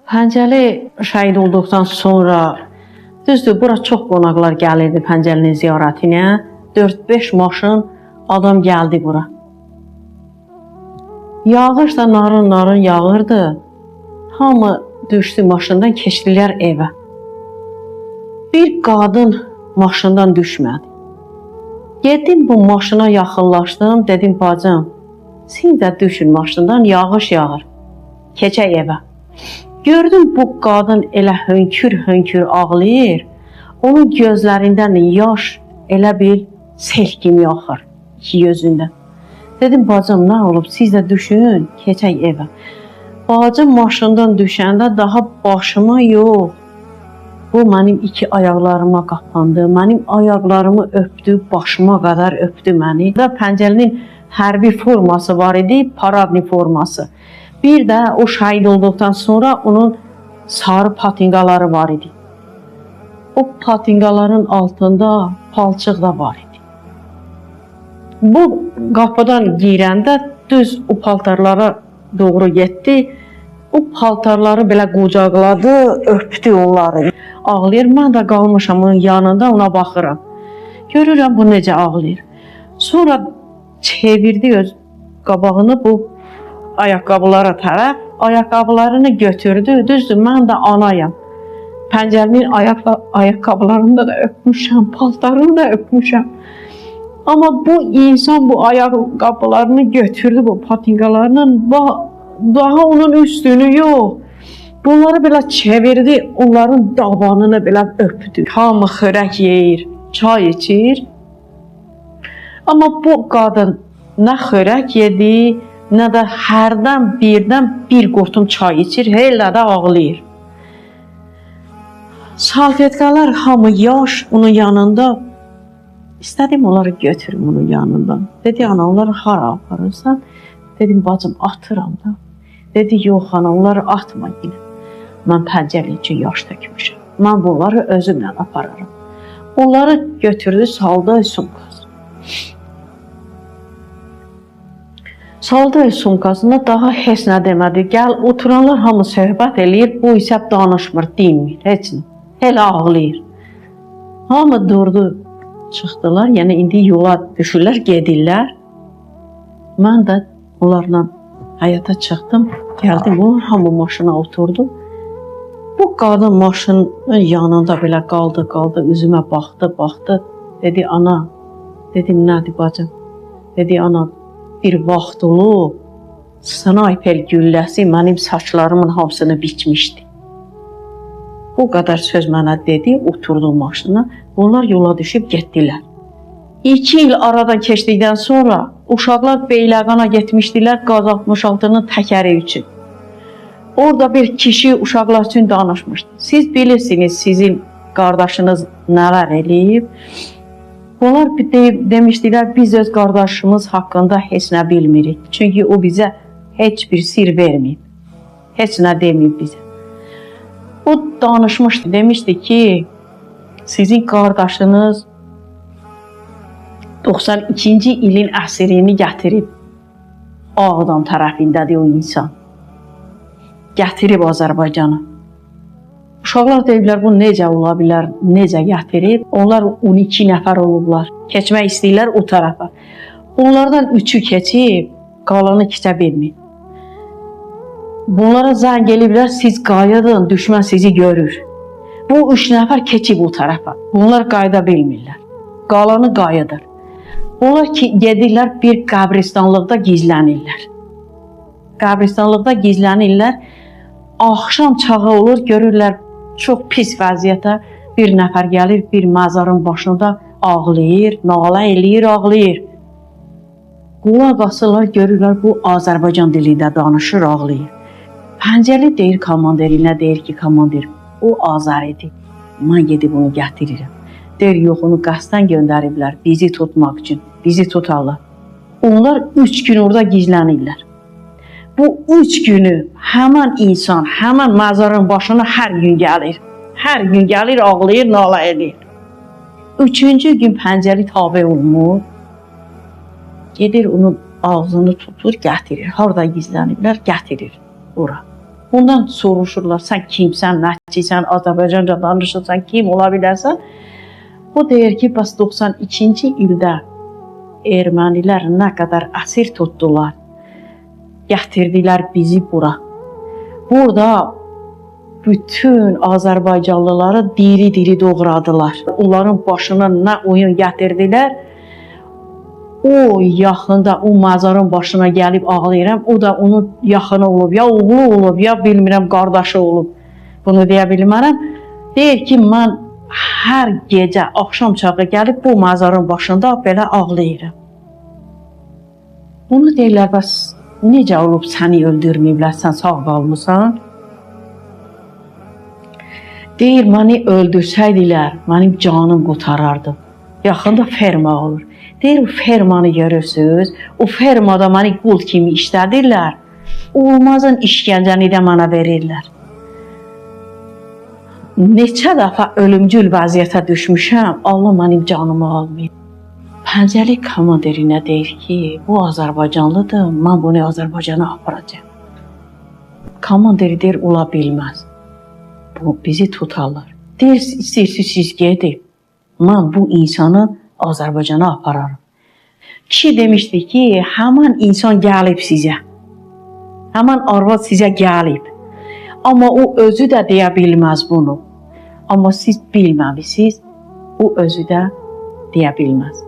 Pəncəli şəhid olduqdan sonra, düzdür, bura çox qonaqlar gəlirdi Pəncəlinin ziyarətinə. 4-5 maşın adam gəldi bura. Yağış da narın-narın yağırdı. Hamı düşdü maşından, keçdilər evə. Bir qadın maşından düşmədi. Getdim bu maşına yaxınlaşdım, dedim bacım, siz də düşün maşından, yağış yağır. Keçək evə. Gördüm bu qadın elə hönkür-hönkür ağlayır. Onun gözlərindən yaş elə bil sel kimi axır iki gözündə. Dedim bacım nə olub, siz də düşün, keçək evə. Bacım maşından düşəndə daha başıma yox. Bu mənim iki ayaqlarıma qapandı. Mənim ayaqlarımı öpdü, başıma qədər öpdü məni. Və Pəncəlinin hərbi forması var idi, paradni forması. Bir də o şəhid olduqdan sonra onun sarı patinqaları var idi. O patinqaların altında palçıq da var idi. Bu qapıdan girəndə düz o paltarlara doğru getdi. O paltarları belə qucaqladı, öpdü onları. Ağlayır. Mən də qalmışam onun yanında, ona baxıram. Görürəm bu necə ağlayır. Sonra çevirdi öz qabağını bu ayaqqabılara tərəf. Ayaqqabılarını götürdü. Düzdür, mən də anayam. Pəncəlinin ayaqqabılarını da öpmüşəm, paltarını da öpmüşəm. Amma bu insan bu ayaqqabılarını götürdü, bu patinqalarını, daha onun üstünü yox. Bunları belə çevirdi, onların dabanını belə öpdü. Hamı xörək yeyir, çay içir. Amma bu qadın nə xörək yedi, nə də hərdən birdən bir qurtum çay içir, elə də ağlayır. Salfetkalar hamı yaş onun yanında. İstədim onları götürüm onun yanından. Dedi, ana onları hara aparırsan? Dedim, bacım atıram da. Dedi, yox ana onları atma yenə. Mən Pəncəli üçün yaş tökmüşəm. Mən bunları özümlə apararam. Onları götürdü, saldı sumkasına. Saldı sumkasına, daha heç nə demədi. Gəl, oturanlar hamı söhbət eləyir, bu isə danışmır, dinmir, heç nə. Elə ağlayır. Hamı durdu, çıxdılar, yəni indi yola düşürlər, gedirlər. Mən də onlarla həyata çıxdım, gəldim, onlar hamı maşına oturdu. Bu qadın maşının yanında belə qaldı, qaldı, üzümə baxdı, baxdı. Dedi, ana, dedim, nədir bacım? Dedi, ana, bir vaxt olub, snayper gülləsi mənim saçlarımın hamısını biçmişdi. Bu qədər söz mənə dedi, oturdu maşına. Bunlar yola düşüb getdilər. 2 il aradan keçdikdən sonra uşaqlar Beyləqana getmişdilər Qaz 66-nın təkəri üçün. Orada bir kişi uşaqlar üçün danışmışdı. Siz bilirsiniz sizin qardaşınız nələr eləyib. Onlar demişdilər, biz öz qardaşımız haqqında heç nə bilmirik. Çünki o bizə heç bir sir verməyib. Heç nə deməyib bizə. O danışmışdı, demişdi ki, sizin qardaşınız 92-ci ilin əsirini gətirib Ağdam tərəfindədir o insan. Gətirib Azərbaycana. Uşaqlar deyiblər, bu necə ola bilər, necə gətirib? Onlar 12 nəfər olublar. Keçmək istəyirlər o tərəfə. Onlardan 3-ü keçib, qalanı keçə bilmir. Bunlara zəng eləyiblər, siz qayıdın, düşmən sizi görür. Bu 3 nəfər keçib o tərəfə. Bunlar qayıda bilmirlər. Qalanı qayıdır. Onlar ki, gedirlər bir qəbristanlıqda gizlənirlər. Qəbristanlıqda gizlənirlər. Axşam çağı olur, görürlər çox pis vəziyyətə bir nəfər gəlir, bir məzarın başında ağlayır, nalə eləyir, ağlayır. Qulaq asırlar, görürlər bu Azərbaycan dilində danışır, ağlayır. Pəncəli deyir komanderinə, deyir ki, komandir, o Azəridir. Mən gedib onu gətirirəm. Deyir, yox, onu qəsdən göndəriblər bizi tutmaq üçün, bizi tutarlar. Onlar 3 gün orada gizlənirlər. Bu 3 günü həmən insan, həmən məzarın başına hər gün gəlir. Hər gün gəlir, ağlayır, nalə edir. 3-cü gün Pəncəli tabe olmur. Gedir onun ağzını tutur, gətirir. Harda gizləniblər, gətirir ora. Bundan soruşurlar, sən kimsən, nəçisən, Azərbaycanca danışırsan, kim ola bilərsən? O deyir ki, bəs 92-ci ildə ermənilər nə qədər əsir tutdular. Gətirdilər bizi bura. Burada bütün Azərbaycanlıları diri-diri doğradılar. Onların başına nə oyun gətirdilər. O yaxında o məzarın başına gəlib ağlayıram. O da onun yaxını olub, ya oğlu olub, ya bilmirəm qardaşı olub. Bunu deyə bilmərəm. Deyir ki, mən hər gecə axşam çağı gəlib bu məzarın başında belə ağlayıram. Bunu deyirlər, bəs necə olub səni öldürməyiblər, sən sağ qalmısan? Deyir, məni öldürsəydilər, mənim canım qurtarardı. Yaxında ferma olur. Deyir, o fermanı görürsünüz, o fermada məni qul kimi işlədirlər. Olmazın işgəncəni də mənə verirlər. Neçə dəfə ölümcül vəziyyətə düşmüşəm, Allah mənim canımı almayıb. Pəncəli komandirinə deyir ki, bu Azərbaycanlıdır, mən bunu Azərbaycana aparacağam. Komandiri deyir, ola bilməz. Bu bizi tutarlar. Deyir, istəyirsiniz siz gedin. Mən bu insanı Azərbaycana apararam. Kişi demişdi ki, həmin insan gəlib sizə. Həmin arvad sizə gəlib. Amma o özü də deyə bilməz bunu. Amma siz bilməmisiniz, o özü də deyə bilməz.